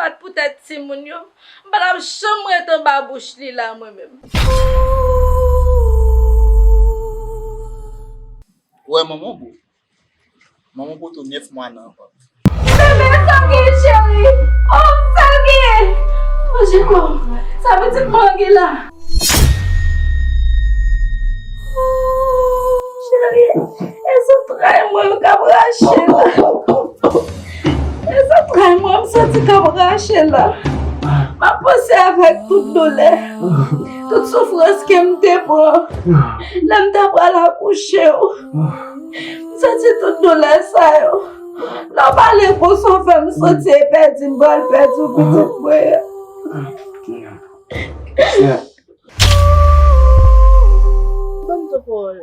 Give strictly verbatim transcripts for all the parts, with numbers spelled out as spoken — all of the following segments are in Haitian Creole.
Poutèt timoun yo, m pa t ap janm ret anba bouch li la, mwen menm. Ou wè manman w, bro? Manman w pote w nèf mwa nan vant. Bebe, sa w gen, cheri? Oh, sa w gen? Oh, Jeko, sa pitit mwen gen la? Cheri, e zantray mwen yo k ap rache la. E zantray mwen, m santi k ap rache la. M ap panse avèk tout doulè, tout soufrans ke m te pran lè m ta pral akouche w. M santi tout doulè sa yo. Lè w pale konsa, w fè m santi e pèdi m pral pèdi pitit mwen an. Ban m di w pawòl.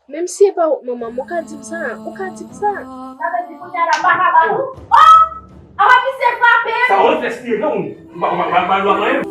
Menm si e pa ou k manman m, ou ka di m sa, ou ka di m sa. Sa vle di kounye a la m pa ka ba nou? Oh! Apa misye frape m? Sa w fè si non? M pa m pa ba nou anyen.